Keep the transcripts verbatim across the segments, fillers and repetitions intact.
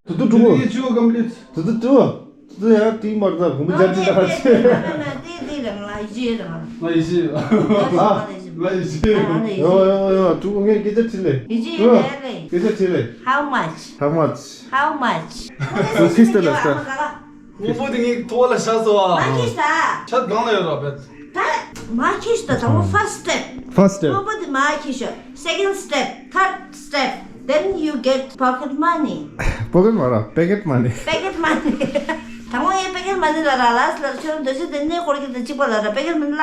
དུ་དུ་དུ་ངས་ཆུ་གམ་ལེ། དུ་དུ་དུ་དུ་ཡང་ཏིང་མར་ད་གུམ་ཇར་ཅི་ད་ཆེ། ཏི་ཏི་རང་ལ་ཡི་ཅི་རང་ལ། ང་ཡི་ཅི། ང་ཡི་ཅི། ཡོ་ཡོ་ཡོ་དུ་ངས་སྐད་ཆ་དྲིས་ལེ། ཡི་ཅི་ཡི་ལེ་ལེ། སྐད་ཆ་དྲིས་ལེ། How much? How much? How much? ཁུ་ཁིས་ཏེ་ལ་ས། ངོ་བོ་དེ་ངའི་ཐོག་ལ་ཤ་ཟོ་བ། མ་ཁིས་ད། ཆ་གང་ལ་ཡོད་ར་བེད། ད་མ་ཁིས་ད་དང་པོ་first step། First step. ངོ་བོ་དེ་མ་ཁིས་ཤོ། Second step, third step, then you get pocket money. Pocket money, pocket money. Pocket money. དང་པོ་ངས་pocket money ལ་ར་ལ་ལ་ཁྱོད་འདོད་ཆེ་དེ་ནས་ཁོར་གི་དེ་གཅིག་པ་ལ་ར་pocket money ལ།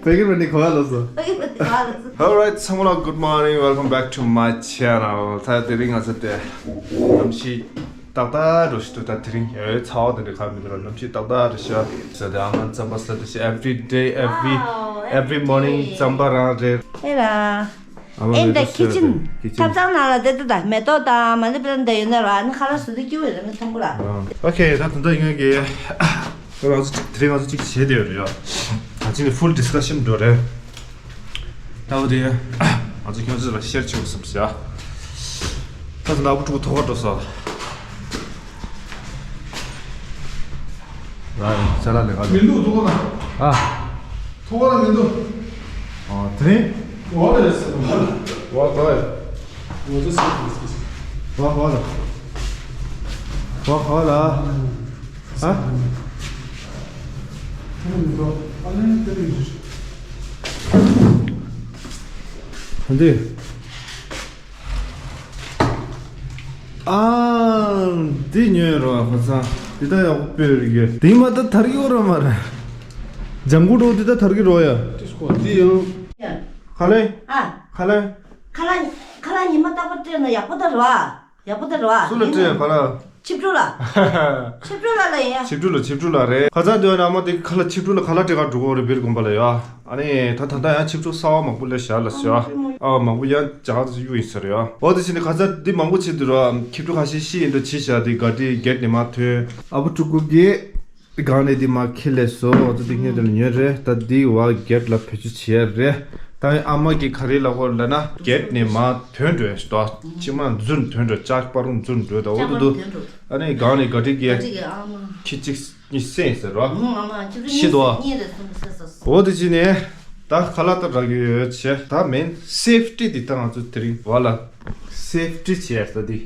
Pocket money གོ་བ་ལ་སོ། Pocket money གོ་བ་ལ་སོ། Alright, ཚང་མ་ལ་good morning, welcome back to my channel. ད་དེ་རིང་ང་ཚོ་དེ་གནམ་གཤིས་ཏག་ཏག་རུ་ཞིག་ཏུ་ད་དེ་རིང་ཡོད་ཚ་བ་དེ་འདྲ་ག་མི་འདུག་ར། གནམ་གཤིས་ཏག་ཏག་རུ་ཤ་ཟ་དེ་ཨ་མ་རྩམ་པ་ཟ་དེ་ཤ། Every day, every every morning རྩམ་པ་རང་རེད། ཨེ་ར། In the kitchen. Kitchen. ཐབ་ཚང་ནང་ལ་བསྡད་དུ་ད་མེ་ཏོག་དང་མ་ཎི་པིར་འདྲ་ཡོད་ན་ར་ནི་ཁ་ལག་བཟོ་དུ་སྐྱིད་པོ་རེད་མི་མཐོང་གོ་ར། Okay, ད་ད་ད་ཡིན་གི། ང་ཚོ་དེ་རིང་ང་ཚོ་གཅིག་བྱེད་དེ་ཡོད་རེད་ཡ། ད་ཅི་ནི་full discussion འགྲོ་རེད། ད་འོ་དེ་ང་ཚོ་ཁྱོད་ཚོ་ལ་ཤེར་བྱེད་དགོས་བསམ་སོང་ཡ། ད་ད་ལ་བུ་ཕྲུག་ཐོག་ཁར་འགྲོ་སོང་། ལ་ཡང་ཅ་ལག་ལས་ཀ་མི་འདུག་ཐོག་ཁར། ཨ། ཐོག་ཁར་མི་འདུག་ཨ་དེ་རིང་། འོ་རེད་ཟེར་བ་ལ། འོ་གོ་ཡ། འོ་ཅི་ཟེར་གི་ཟེར། འོ་གོ་ལ། འོ་གོ་ལ། ཨ། འདི། ཨ། འདི་ཉོས་རོགས་ཁ་སང་། འདི་ད་ཡག་པོ་སྤེལ་རེད་གི། དེ་མ་ད་དར་གི་ཡོད་ར་མ་རེད། ལྗང་གུ་འགྲོ་འདི་ད་དར་གི་རོགས་ཡ། འདི་ཡང་། ཁ་ལེ། ཨ། ཁ་ལེ། ཁ་ལག་ཁ་ལག་ཉི་མ་རྟག་པར་སྤྲད་ན་ཡག་པོ་ད་རེད་བ། ཡག་པོ་ད་རེད་བ། སུ་ལ་སྤྲད་ཁ་ལག་ཆིབས་ཕྲུག་ལ། ཆིབས་ཕྲུག་ལ་ལ་ཡིན། ཆིབས་ཕྲུག་ལ་ཆིབས་ཕྲུག་ལ་རེད། ཁ་སང་དུས་ན་ཨ་མ་དེ་ཁ་ལག་ཆིབས་ཕྲུག་ལ་ཁ་ལག་སྤྲད་ག་འགྲོ་གི་རེད་བིར་དགོན་པ་ལ་ཡ། ཨ་ནི་ད་ད་ལྟ་ཡང་ཆིབས་ཕྲུག་གསར་བ་མང་པོ་སླེབས་བཞག་ལ་ཤ། ཨ་མང་པོ་ཡང་ཇག་ཏུ་གཡུག་ཡིན་ས་རེད་ཡ། འོ་དེ་བྱས་ནས་ཁ་སང་འདི་མང་པོ་བྱེད་དུས་ར་ཆིབས་ཕྲུག་ཁ་ཤས་ཤི་ཡིན་འདྲ་བྱས་བཞག་དེ་ག་དེ་གེད་ནས་མ་ཐོན། ཨ་བུ་ཕྲུ་གུ་གིས་སྒང་ནས་དེ་མ་ཁེ་ལས་སོ། འོ་དེ་དེ་སྔོན་དེ་ལ་ཉོས་རེད། ད་དེ་བ་གེད་ལ་བེད་སྤྱོད་བྱས་རེད། ད་ཨ་མ་གིས་ག་རེ་ལབ་ཀྱི་ཡོད་ལབ་ན་གེད་ནས་མ་ཐོན་འགྲོ་ཡ་ཞིག་ད་ཕྱི་མ་འཛུལ་ཐོན་འགྲོ་ལྕགས་པ་རུང་འཛུལ་འགྲོ་ད་འོ་དེ་དུ། ཨ་ནི་སྒང་ནས་ག་དེ་གེད་ཁྱི་གཅིག་གཉིས་བསད་ཟེར་རོ། ཤི་དོ། འོ་དེ་བྱས་ནས་ད་ཁ་ལག་ད་རག་ཡོད་བྱས་ད་མེན་སེབ་ཊི་དེ་ད་ང་ཚོ་དེ་རིང་བ་ལ་སེབ་ཊི་བྱས་ས་དེ།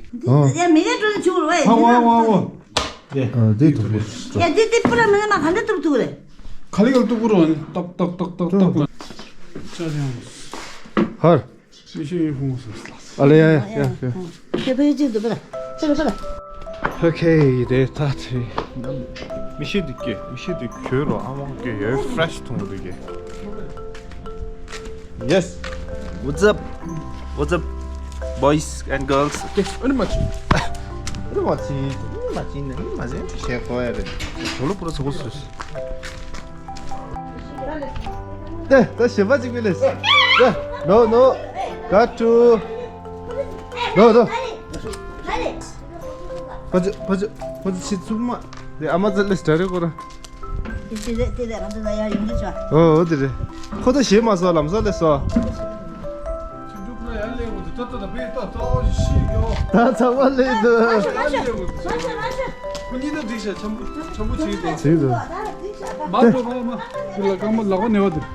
ཡ་མི་ག་འགྲོ་ན་ཆུ་རུ་བས། ཨ་འོ་འོ་འོ། ཨ་དེ་ཐུག་པོ། ཡ་དེ་དེ་པུ་ར་མི་ལ་མ་ག་འདྲ་ཐུབ་ཐུབ་རེད། ཁ་ལི་ག་ཐུག་པོ་རོ་ནི་ཏག་ཏག་ཏག་ཏག་ཏག་ཏག་ཅ་ཡང་། ཧར། ཤེས་ཤེས་ཡིན་ཧུང་སོང་སླ། ཨ་ལེ་ཡ་ཡ་ཡ་ཡ། ཁྱེད་ཕ་ཡུལ་གཅིག་ཏུ་པེ་ར། ཕེ་ར་ཕེ་ར། ཨོ་ཁེ་དེ་ད་དེ། མི་ཤེས་འདུག་གི་མི་ཤེས་འདུག་གྱོད་རོ་ཨ་མ་གི་ཡོད་ཕེ་རེ་ཤི་ཐུང་འདུག་གི Yes. What's up? What's up, boys and girls? Okay. ཨ་ནི་མ་ཅི། ཨ་ནི་མ་ཅི། ཨ་ནི་མ་ཅི་ནི་ཨ་ནི་མ་ཅི་ཞེས་གོ་ཡ་རེད། ཞོ་ལོ་པུ་ར་སོ་སོ་སོ། ཏེ་ད་ཞེ་པ་ཅིག་མི་ལེས། ཏེ་no no. Got to. No no. ཕ་ཅི་ཕ་ཅི་ཕ་ཅི་ཆི་ཚུགས་མ། ཏེ་ཨ་མ་ཙ་ལེས་ད་རེ་གོ་ར། ཏེ་ཏེ་ཏེ་ཏེ་ང་ཚོ་ན་ཡ་ཡོང་གི་ཆོག་ཨོ་ཨོ་ཏེ་རེ། ཁོ་ད་ཞེ་མ་སོ་ལམ་སོ་ལེས་སོ། ད་ཚང་མ་ལེ་འདུག་ཁོ་གཉིས་ད་འགྲིག་ཤག་འཆམ་པོ་འཆམ་པོ་བྱེད་འདུག་མ་འགྲོ་མ་མ། ཁྱོད་ལ་རྐང་པ་ལག་པ་ནེ་བ་འདུག་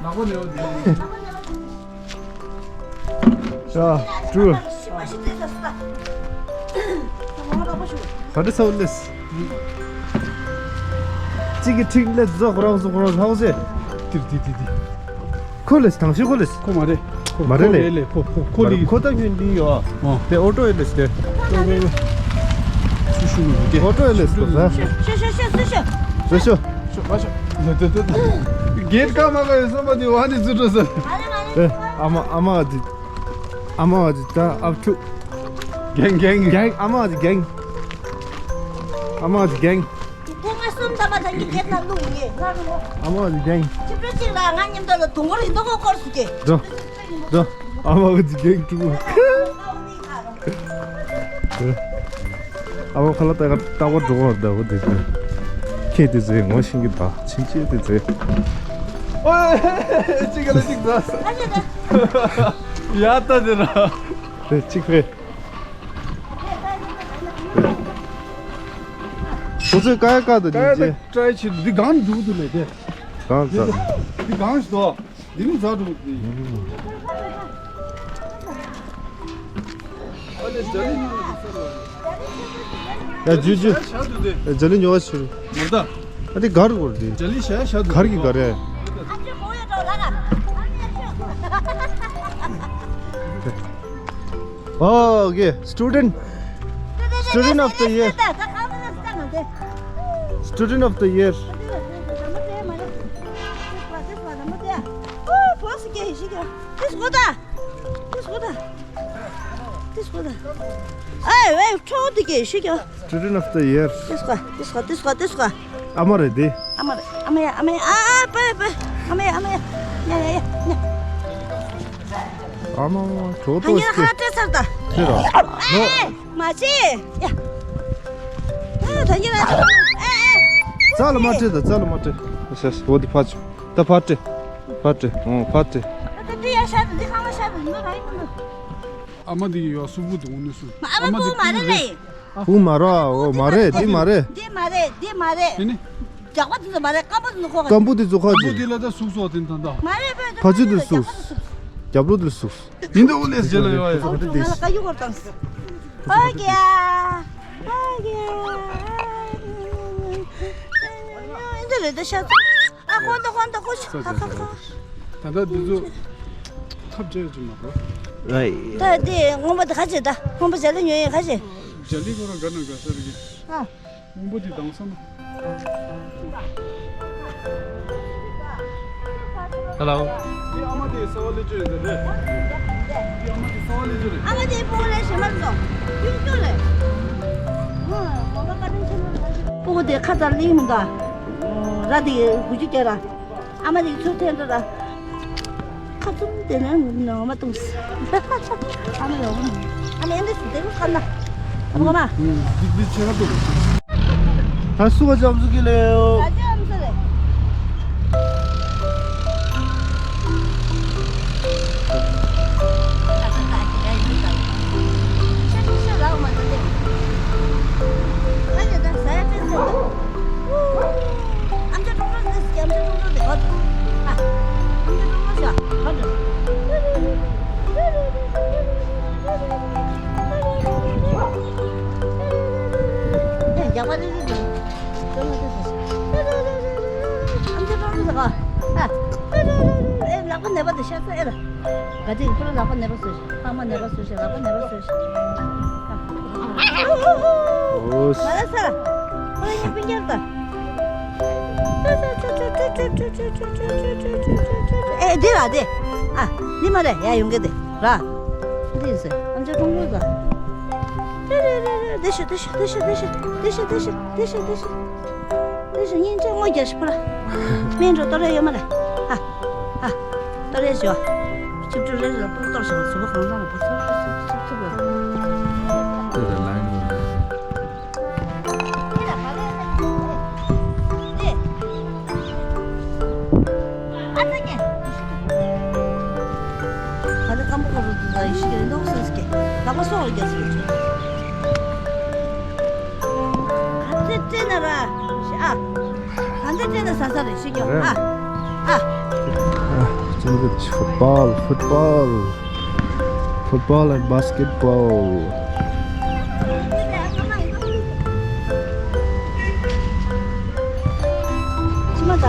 ལག་པ་ནེ་བ་འདུག་ཡ་ཀྲུ། ག་འདྲ་ཚ་བོ་ལེས། གཅིག་གི་ཁྲིག་ལེ་རྫོགས་རང་རྫོགས་རང་ལྷག་ཟེ། ཏིར་ཏི་ཏི་ཏི། ཁོ་ལེས་དང་ཤི་ཁོ་ལེས། ཁོ་མ་རེད། མ་རེད་ལེ། ཁོ་ལེ་ཁོ་ཁོ་ལེ། ཁོ་ད་ཁྱོད་འདི་ཡོད། ཨོ། དེ་ཨོ་ཊོ་ཨེ་ལེས་དེ། སུ་ཤུ་མི་དེ། ཨོ་ཊོ་ཨེ་ལེས་ཁོ་ད། ཤོ་ཤོ་ཤོ་སུ་ཤོ། སུ་ཤོ། ཤོ་མ་ཤོ། དེ་དེ་དེ། གེད་ཀ་མ་ག་ཡོད་སོ་མ་དེ་བ་ནི་ཟུ་ཏོ་ཟེར། ཨེ་ཨ་མ་ཨ་མ་དེ། ཨ་མ་དེ་ད་ཨབ་ཕྲུག་གེང་གེང་གེང་། ཨ་མ་དེ་གེང་། ཨ་མ་དེ་གེང་། ཐེངས་མ་གསུམ་ད་མ་ཐང་གི་སྐད་ལ་བླུགས་ཡིན་ང་རུ། ཨ་མ་དེ་གེང་། ཆིབས་བསྒྱུར་གཅིག་ལ་ང་མཉམ་དུ་ལ་དུང་གོར་ཡིན་མདོག་ཁོ་སྐོར་སུ་སྐྱེ། འགྲོ། འགྲོ། ཨ་མ་གི་གེང་ཀྲུ། ཨ་མ་ཁ་ལ་ལྟ་ག་ལྟ་བ་འགྲོ་བར་ད་བོ་དེ་དེ། ཁྱེད་དེ་ཚེ་ངོ་ཤེས་ཀྱི་ད་ཕྱིན་ཆད་དེ་ཚེ། ཨོ། གཅིག་ག་ལ་གཅིག་ད། ཡ་ད་དེ་ར། དེ་གཅིག་རེད། ཁོ་ཚོས་ཀ་ཡ་ཀ་དང་ཀ་ཡ་ཉིན་ཀ་བྱེད། ཀྲའི་ཆེ་འདི་གང་འགྲོ་གི་འདུག་ལས་དེ། གང་ཟ། འདི་གང་ཞིག་དོ། འདི་ནི་ཟ་འགྲོ་གི། ཨ་ལས་ཇ་ལི་ཉོ་ནི་ཟ་རོ། ཡ་ཇུ་ཇུ། ཇ་ལི་ཉོ་བ་ཞུ། མ་ད། ཨ་དེ་གར་གོར་དེ། ཇ་ལི་ཤ་ཤ་དུ། གར་གི་གར་ཡ། Oh, okay. Student, student of the year. Student of the year. Student of the year. ཨ་མ་རེད་དེ། ཨ་མ་རེད། ཨ་མ་ཡ། ཨ་མ་ཡ། ཨ་མ་ཡ། ཨ་མ་ཡ། ཨ་མ་ཡ། ཡ་ཡ་ཡ་ཡ། ཨ་མ་གྲོགས་ཏོ་ཧ་ཉེ་ཧ་ཏྲེ་ཚར་ད། ཁྱེད་རང་། ཨེ་མ་བྱེད། ཡ། ཨེ་ད་ཉེ་ར། ཨེ་ཨེ། རྩ་ལ་མ་སྤྲད་ད། རྩ་ལ་མ་སྤྲད། ཨེ་ཤ་ཤ། འོ་དེ་ཕར་ཚུར། ད་ཕར་སྤྲད། ཕར་སྤྲད། འོ་ཕར་སྤྲད། ད་དེ་ཡ་ཤ་དེ་ཁང་བ་ཤ་དེ་ནི་ར་ཡིན་ནོ། ཨ་མ་དེ་ཡོད་སུ་བུ་དུང་ནི་སུ། ཨ་མ་བུ་མ་རེད་ལེ། བུ་མ་ར། འོ་མ་རེད། འདི་མ་རེད། འདི་མ་རེད། འདི་མ་རེད། དེ་ནི། རྒྱག་པ་འདི་ཚོ་མ་རེད། སྐམ་པོ་འདི་ཚོ་ཁ་ཅིག་སྐམ་པོ་འདི་ལ་ད་ཟུག་སོགས་དེ་ད་ད། མ་རེད་པས། ཕ་ཚུལ་འདི་ཟུག་རྒྱབ་ལོགས་འདི་ཟུག་ཡིན་འདུག་ལས་རྗེས་ལ་ཡོད་ཡ། ཨོ་ང་ལ་ཀ་ཡུ་གོར་དང་། ཨོ་ཀེ་ཡ། ཨོ་ཀེ་ཡ། འདི་རེད་ད་ཤ་ཚ། ཨ་ཁོ་འདི་ཁོ་འདི་ཁོ་ཤ་ཁ་ཁ་ཁ། ད་ལྟ་འདི་ཚོ་ཐབས་བྱས་ཀྱི་མ་གོ། ད་དེ་སྔོན་པོ་དེ་ཁ་ཅིག་ད་སྔོན་པོ་ཇ་ལི་ཉོ་ཡིན་ཁ་ཅིག་ཇ་ལི་ཁོ་རང་དགའ་ན་དགའ་ས་རེད་གི། ཨ། སྔོན་པོ་དེ་དྭངས་ས་ན། ཧེ་ལོ། དེ་ཨ་མ་དེ་གསར་པ་སླེབས་ཅོ་ཡོད་རེད། དེ་ཨ་མ་དེ་གསར་པ་སླེབས་ཅོ་རེད། ཨ་མ་དེ་སྤོ་བོ་རེད་ཞེ་མ་རེད་དོ། ཡུག་ཏོ་རེད། ཧོ་ཧོ་བ་བཀའ་དྲིན་ཆེན་པོ་རེད། སྤོ་བོ་དེ་ཁ་ཙར་གླིང་མི་འདའ། ར་དེ་དགུ་བཅུ་བརྒྱ་ར། ཨ་མ་དེ་ཚུར་འཐེན་འགྲོ་ར། ཁ་བཙུམ་དེ་ནས་ངོ་མ་བཏུངས། ཨ་མ་ཡོང་། ཨ་མ་ཨེ་འདྲ་ཟེར་དེ་ཁ་ན། ཨ་མ་ངོ་མ། འདི་འདི་ཆེ་ར་འདུག་ད་སུ་བ་ཅམ་སུ་གི་ལེའོ། ད་ཅམ་སུ་རེད། ཨམ་ཅོག་ཀྲོང་ཀྲོང་འདི་ཟེར་གྱི། ཨམ་ཅོག་ཀྲོང་ཀྲོང་འདི་གོ། ཨ། ཨམ་ཅོག་ཀྲོང་ཀྲོང་ཟེར་གོ། ཨེ་རྒྱག་པ་རེ་རེ་འདུག་ཀྲོང་ཀྲོང་འདི་ཟེར། ཨམ་ཅོག་ཀྲོང་ཀྲོང་ཟེར་གོ། ཨ། ཨེ་ལག་པ་ནད་པ་འདི་ཤ་ཚ་ཨེ་ལ། ག་ཅིག་ཁོ་རང་ལག་པ་ནད་པ་བཟོས་ཤིག་ཨ་མ་ནད་པ་བཟོས་ཤིག་ལག་པ་ནད་པ་བཟོས་ཤིག་ཨོ། མ་ལ་ས། ཁོ་རང་གཉིས་སྤུན་ཀྱག་ད། ཨེ་འདི་ལ་འདི། ཨ་འདི་མ་རེད་ཡ་ཡོང་གི་འདི་ར། འདི་ཟེར་ཨམ་ཅོག་ཀྲོང་ཀྲོང་ད། འདི་ཤི་འདི་ཤི། དེ་བཞིན་སྙིང་རྗེ་དངོས་རྒྱལ་ཞིག་པོ་ལ། སྨན་འགྲོ་ལྟོ་རེ་ཡོད་མ་རེད། ཧ། ཧ། ལྟོ་རེ་ཞོ། ཆིབས་བསྒྱུར་རེ་རེ་ལ་པུར་གཏོར་ཞིག་ལ་གཟུགས་པོ་གང་ཚང་ལ་པུར་ཚུབ་ཚུབ་ཚུབ་ཚུབ་ལ། ལྟོ་རེ་ལ་ཡིན་ནོ། ཨ་ཙི་ཀྱེ། ད་ནི་སྐམ་པོ་ཁོ་རུ་དུ་ད་ཡི་ཤི་ཀྱེ་ལོག་སོང་ཟིག་གེ། ལག་པ་སོགས་ལ་རྒྱག་སོང་ཟིག་ཨ་ཙི་ཙི་ན་ར། ཤི་ཨ། ད་འདི་ཙི་ན་ཟ་ས་རེད་ཤི་ཀྱེ། ཨ། ཨ། ཨ། ཙི་ན་ཕུཊ་བོལ། ཕུཊ་བོལ། Football and basketball.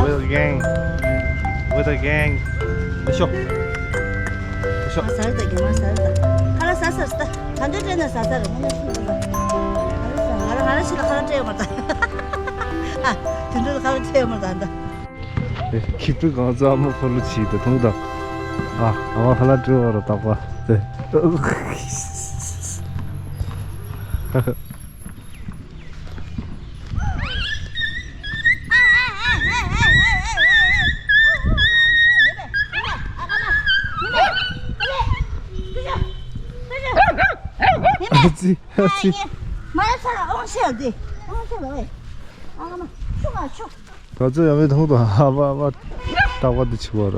With a gang. With a gang. ཤོག་ཤོག་ཟ་རེད་ད། རྒྱ་མ་ཟ་རེད་ད། ཁ་ལག་ཟ་ཟ་ཟ། ད་འདོད་སྤྲད་ན་ཟ་ཟ་རེད། ང་ལ་ཤི་ད། ང་ལ་ང་ལ་ཤི་ད་ཁ་ལག་སྤྲད་ཡོད་མ་ད། ཨ། དེ་འདྲ་ཁ་ལག་སྤྲད་ཡོད་མ་ད་ད། ཨེ། ཁྱི་ཕྲུག་གང་ཚ་ཨ་མ་ཕ་ལུ་ཆི་དེ་མཐོང་དང་། ཨ། ཨ་མ་ཁ་ལག་སྤྲད་པ་ར་ད་པ་དེ། ཨ་ཙི། ཨ་ཙི། མ་ཡ་ཚ་ལ་ཨོང་ཤེ་ལ་དེ། ཨོང་ཤེ་ལ་ཝེ། ཨ་མ། ཆུ་མ་ཆུ། ད་ཚོད་ཡང་མི་མཐོང་དང་། ཨ་བ་ཨ་བ། རྟག་པར་དུ་འཆི་བ་ར།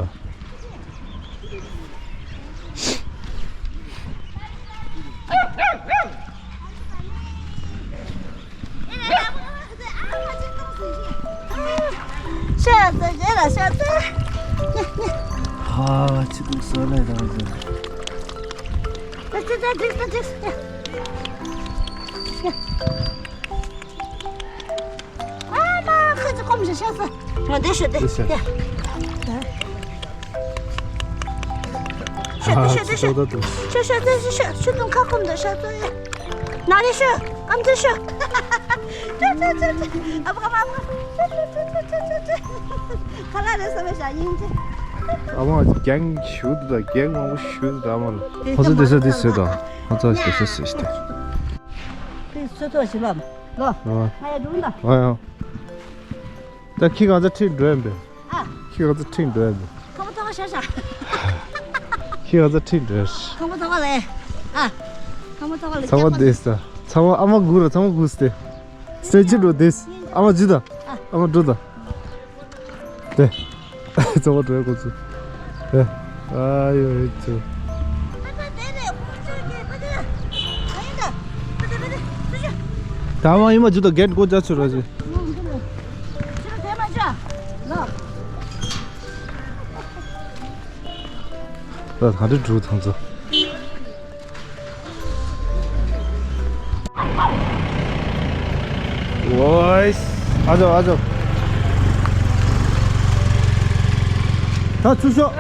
ད་ཤ་ཚ། ཧ་ཅི་དུག་སོ་ལེ་ད་ཟེར། ད་ཅི་ད་ཅི་ད་ཅི། ཨ་མ་ཁ་ཅི་ཁོམ་ཞིག་ཤ་ཚ། ང་དེ་ཤ་དེ་དེ་ཤ། ཤ། ཤ་དེ་ཤ་དེ་ཤ། ཤ་ཤ་དེ་ཤ་ཤ་ཤ་དུང་ཁ་ཁོམ་དུ་ཤ་ཚ་ཡ། ན་རེ་ཤ། ཨམ་ཅི་ཤ། ཨ་བ་ཨ་བ། ཁ་ལ་རེ་ས་མེ་ཤ་ཡིན་ཅི། ཨ་མ་རྒྱང་ཞུ་དུ་ད་རྒྱང་མང་པོ་ཞུ་དུ་ད་མ་ལ། ཧོ་ཚོ་དེ་ས་དེ་ས་ད། ཧོ་ཚོ་དེ་ས་ས་ས་ད། དེ་སུ་ཐོག་ཞིག་ལ། ལོ། ཨ། ང་ཡ་འགྲོ་འདའ། ཨ་ཡ། ད་ཁྱི་གང་ཚ་ཁྲིད་འགྲོ་ཡིན་པས། ཨ། ཁྱི་གང་ཚ་ཁྲིད་འགྲོ་ཡིན་པས། ཁ་མོ་ཐོག་ཤ་ཤ། ཁྱི་གང་ཚ་ཁྲིད་འགྲོ་ཡིན། ཁ་མོ་ཐོག་ལས། ཨ། ཁ་མོ་ཐོག་ལས། ཚང་མ་བསྡད་ས། ཚང་མ་ཨ་མ་སྒུག་ར་ཚང་མ་སྒུག་སྟེ། སེ་ཅི་འགྲོ་བསྡད་ས། ཨ་མ་འཇུ་ད། ཨ་མ་འགྲོ་ད། དེ། ཚང་མ་འགྲོ་ཡ་ཁོ་ཚོ། དེ། ཨ་ཡོ་ཡོ་ཚོ། ད་མ་ཡིན་མ་འཇུ་ད་གེད་སྒོ་རྒྱག་ཚུར་ར་ཟེར། ད་ག་འདྲ་འགྲོ་ཐང་ཚོ། ཨོའི། ཨ་ཇོ་ཨ་ཇོ། ད་ཚུར་ཤོག་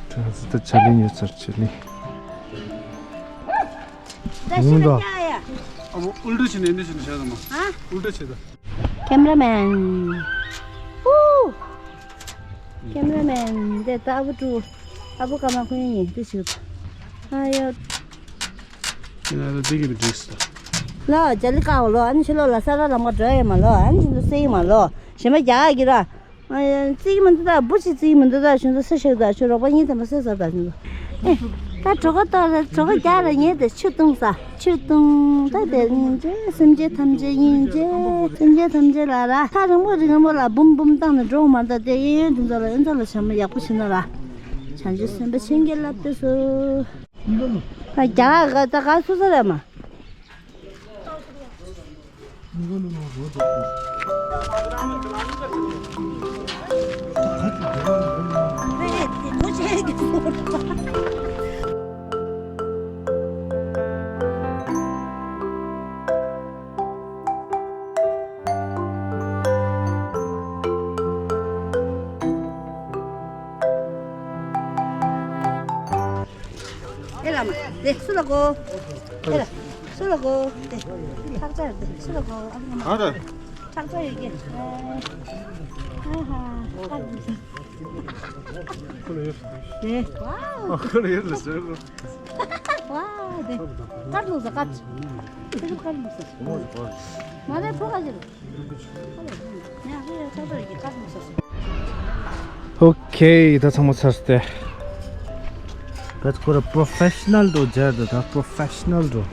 ད་ཚོ་ད་ཆ་ལི་ཉོ་ཚར་ཆ་ལི། ད་ཤི་ན་ཀྱ་ཡ། ཨ་མོ་ཨུལ་ཏུ་བྱེད་ནས་འདི་བྱེད་ནས་བྱ་དང་མ། ཧ། ཨུལ་ཏུ་བྱེད་དང་། ཀེམ་ར་མེན། ཧུ། ཀེམ་ར་མེན་དེ་ད་ཨ་བུ་ཀྲུ། ཨ་བུ་ཀ་མ་ཁོན་ཡིན་དེ་ཞུ། ཨ་ཡོ། ཡིན་ན་ལ་འདི་གི་མི་འགྲིག་སོ། ལོ་ཇ་ལི་ཀའོ་ལོ་ཨ་ནི་ཕྱི་ལོགས་ལ་ས་ར་ལམ་ཁ་འགྲོ་ཡོད་མ་ལོ་ཨ་ནི་ཕྱི་ལོགས་སེ་ཡིན་མ་ལོ་ཞེ་མ་རྒྱག་གི་ར། ཨ་ཡ། བརྩི་གི་མི་འདུག་ད་བུ་ཅིག་བརྩི་གི་མི་འདུག་ད་ཁྱོད་ཚོ་སུ་ཞིག་ད་ཁྱོད་རོགས་པ་གཉིས་ཐམ་པ་སུས་ཟ་ད་ཁྱོད་ཚོ། ཨེ། ད་གྲོད་ཁོག་ལྟོགས་རེད་གྲོད་ཁོག་རྒྱགས་རེད་ངས་དེ་ཆུ་བཏུང་ས་ཆུ་བཏུང་ད་དེ་སྙིང་རྗེ་སེམས་ཅན་ཐམས་ཅད་སྙིང་རྗེ་སེམས་ཅན་ཐམས་ཅད་ལ་ར་ཐག་རིང་པོ་རིང་པོ་ལ་འབུམ་འབུམ་བཏང་ནས་འགྲོ་མ་ད་དེ་གཡས་གཡོན་དེ་ཚོ་ལ་ཨེ་ཚོ་ལ་བྱམས་པོ་ཡག་པོ་བྱེད་ན་ར། བྱང་ཆུབ་སེམས་དཔའ་མཁྱེན་གྱིས་བརླབ་ཏུ་གསོལ། ད་རྒྱགས་ད་ག་སུ་ས་རེད་མ། ཨེ་ལ་མ། དེ་སུ་ལ་གོ། ཨེ་ལ། སུ་ལ་གོ། དེ། ཁྲག་ཆར་དེ་སུ་ལ་གོ། ཨ་མ། ཨ་ར། ཁྲག་ཆར་ཡོད་ཀྱི། ཨ་ཧ། ཁ་ལུ་ས། དེ། ཝའོ། ཁ་ལུ་ཡོད་ལ་ཟེར་གོ། ཝའོ་དེ། ཁ་ལུ་ས་ཁ། དེ་ཁ་ལུ་ས། མ་རེད་ཕོ་ཁ་ཅིག་ཨོ་ཁེ། ད་ཚང་མ་ཚར་ཏེ། ད་ཁོ་ར་པྲོ་ཕེ་ཤ་ནལ་འགྲོ་རྒྱག་ད་ད་པྲོ་ཕེ་ཤ་ནལ་འགྲོ།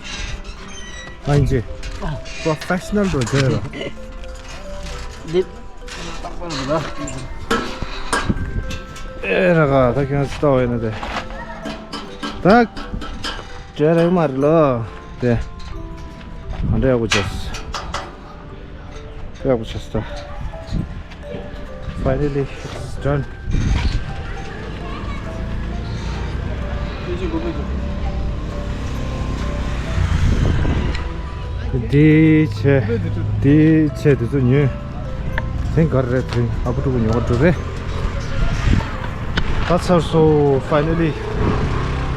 ཨ་ཡིན་ཅི། པྲོ་ཕེ་ཤ་ནལ་འགྲོ་རྒྱག་ད། ཨེ་ར་ག་ད་ཁྱོད་ཚོ་ལྟ་བ་ཡིན་ན་དེ། ད། འདྲ་རེད་མ་རེད་ལོ། དེ། ག་འདྲ་ཡག་པོ་བྱས། ཡག་པོ་བྱས་ད། Finally, it's done. འདི་ཆེ། འདི་ཆེ་འདི་ཚོ་ཉོས། དེང་ག་རེ་རེད་དེང་ཨ་ཁུ་ཕྲུ་གུ་ཉོ་ག་འགྲོ་རེད། ད་ཚར་སོང་། Finally.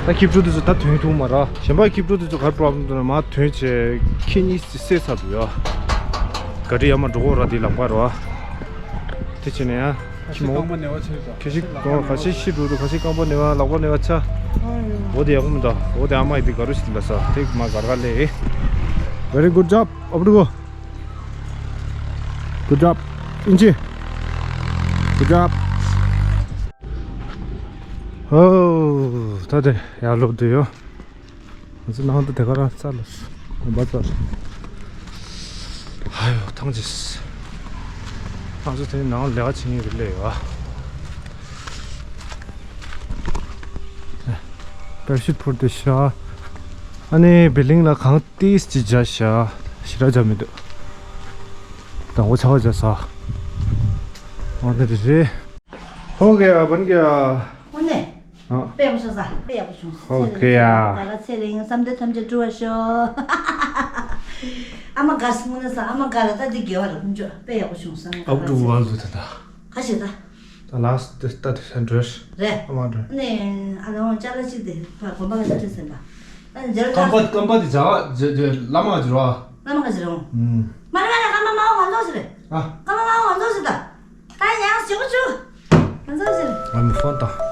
ད་ཁྱི་ཕྲུག་དེ་ཚོ་ད་ཐོན་ཐུབ་མ་རེད། གཞན་པ་ཁྱི་ཕྲུག་དེ་ཚོ་ག་རེ་པྲོབ་ལེམ་འདུག་ན་མར་ཐོན་བྱས་ཁྱི་གཉིས་བསད་ཚར་འདུག་ཡ། ག་རེ་ཡར་མར་འགྲོ་གི་རེད་དེ་ལག་པ་རེད་བ། དེ་བྱས་ནས་ཡ། ཁྱི་མོ། ཁ་ཤས་རྐང་པ་ནེ་བ་ཆགས། ཁ་ཤས་གོ་ཁ་ཤས་ཤི་འགྲོ་འདུག་ཁ་ཤས་རྐང་པ་ནེ་བ་ལག་པ་ནེ་བ་ཆགས། འོ་དེ་ཡག་པོ་མི་འདུག་འོ་དེ་ཨ་མ་ཡི་དེ་ག་རུ་ཞིག་ལ་ས་དེ་མ་གར་ག་ལས། Very good job. ཨ་ཕྲུ་གུ། Good job. ཨིན་ཅི། Good job. ཨོ། ད་དེ་ཡར་ལོག་བསྡད་ཡོད། ང་ཚོ་ནང་དུ་དེ་ག་རང་རྩ་ལ་ཡོང་པ་རྩ་ལ། ཨ་ཡོ་ཐང་ཅིག་ང་ཚོ་དེ་ནང་ལས་ཀ་བྱེད་མཁན་རེ་སླེབས་ཡོད། པེ་ར་ཤུཊ་འཕུར་ཏེ་ཤག་ཨ་ནི་བི་ལིང་ལ་གངས་ཏིས་ཅིག་འཇགས་ཤག་ཞེ་དྲག་འཇགས་མི་འདུག་དང་པོ་ཆར་པ་འཇགས་ས། འོ་དེ་རེད། ཧོ་གེ་ཡ་བན་གེ་ཡ། ཨོ་ནེ། ཨ། དཔེ་ཡག་པོ་བྱུང་ས། དཔེ་ཡག་པོ་བྱུང་ས། ཧོ་གེ་ཡ། ད་ལ་ཚེ་རིང་བསམ་དོན་ཐམས་ཅད་འགྲུབ་པར་ཤོག་ཨ་མ་དགའ་སོང་ན་ས། ཨ་མ་དགའ་ལ་ད་འདི་དགེ་བ་རེད། ཁོང་ཚོ་དཔེ་ཡག་པོ་བྱུང་ས། ཨ་འགྲོ་བ་ལུ་ད་ད། ཁ་ཤས་ད། ད་ལགས་དེ་ལྟ་དེ་ཤ་འགྲོས། རེད། ཨ་མ་འགྲོས། ནས་ཨ་ནི་འོང་ཅ་ལག་ཅིག་དེ་ཕ་གོམ་པ་ག་ཅིག་ཟེར་བ། ཨ་ནི་འཇར་རྐང་པ་རྐང་པ་དེ་བྱ་བ་ཇེ་ཇེ་བླ་མ་ཇེ་རོ། བླ་མ་ག་ཅིག་རོ། ཨུམ། མ་རེད་མ་རེད། ཨ་མ་མ་འོ་ག་ཚོད་ཟེར་རེད། ཨ། ཨ་མ་མ་འོ་ག་ཚོད་ཟེར་ད། ད་ཡང་ཞེ་པོ་བྱུང་། ག་ཚོད་ཟེར། ང་མི་ཕོན་དང་།